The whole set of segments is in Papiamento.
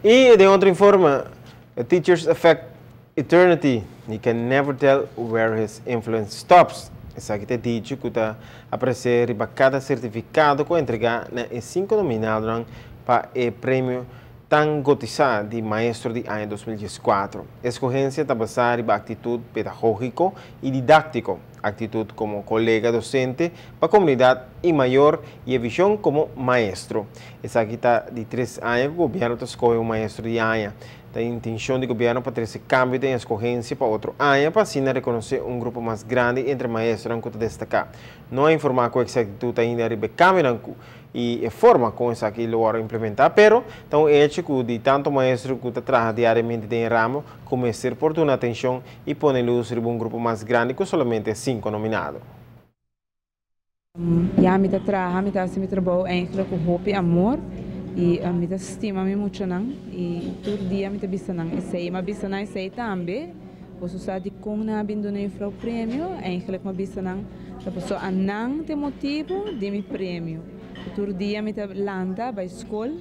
Y den otro informe, "A teacher's effect eternity. You can never tell where his influence stops." Esaki ta dicho cu ta aparece riba cada certificado cu a entrega na e cinco nominado pa e premio tan cotisa di Maestro di Aña 2014. Escogencia ta basa riba actitud pedagogico y didactico, actitud como colega docente pa comunidad y mayor y vision como maestro. Esaki ta di 3 aña cu gobierno ta scoge un maestro di aña. E intencion di gobierno pa trece cambio di escogencia pa otro aña, pa asina reconoce un grupo mas grandi entre maestronan cu ta destaca. No a informa cu exactitud ainda riba cambio y e forma con esaki lo wordo implementa, pero ta un hecho cu di tanto maestro cu ta traha diariamente den ramo, cuminsa por duna atencion y pone luz riba un grupo mas grandi cu solamente cinco nominado. Ja, mi ta traha, mi ta haci mi trabou eigenlijk cu hopi amor y mi ta stima mi muchanan y tur dia mi ta bisa nan esey, m'a bisa nan esey tambe. Boso sa di con nan a bin duna juffrouw premio, eigenlijk m'a bisa nan, ta paso nan ta motibo di mi premio. Tur dia mi ta lanta bay school,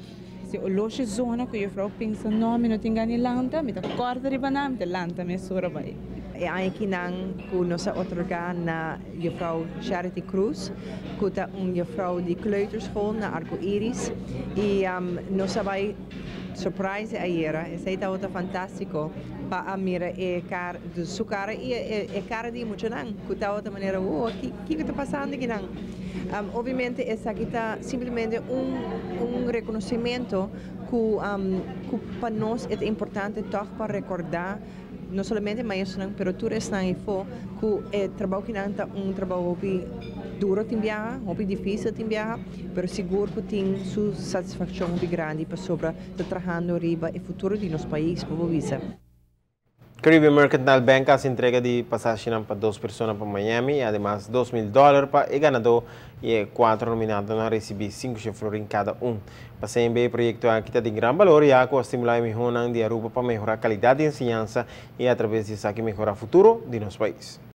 si oloshi zona cu juffrouw pensa, "No, mi no tin gana lanta," mi ta corda riba nan, mi ta lanta mesora bay. E akinan cu nos a otorga na juffrouw Charity Cruz, cu ta un juffrouw di kleuterschool na Arco Iris. Y nos a bay surprise ayera, esey tabata fantastico pa mira e cara, su cara y e cara di muchanan, cu tabata manera, "Oh, kico ta pasando akinan?" Obviamente esaki ta simplemente un reconocimento cu pa nos ta importante toch pa recorda no solamente maestronan, pero tur esnan eyfo cu e trabou cu nan ta un trabou hopi duro tin biaha, hopi dificil tin biaha, pero sigur cu tin su satisfaccion hopi grandi pasobra ta trahando riba e futuro di nos pais, pa bisa. Caribbean Mercantile Bank a entrega di pasashi pa dos persona pa Miami y ademas 2000 dollar pa e ganado y cuatro nominado a ricibi 5 florin cada un. Pa CMB, e proyecto aki ta di gran balor ya cu ta stimula e di Aruba pa mehora calidad di enseñansa y a traves di esaki mehora futuro di nos pais.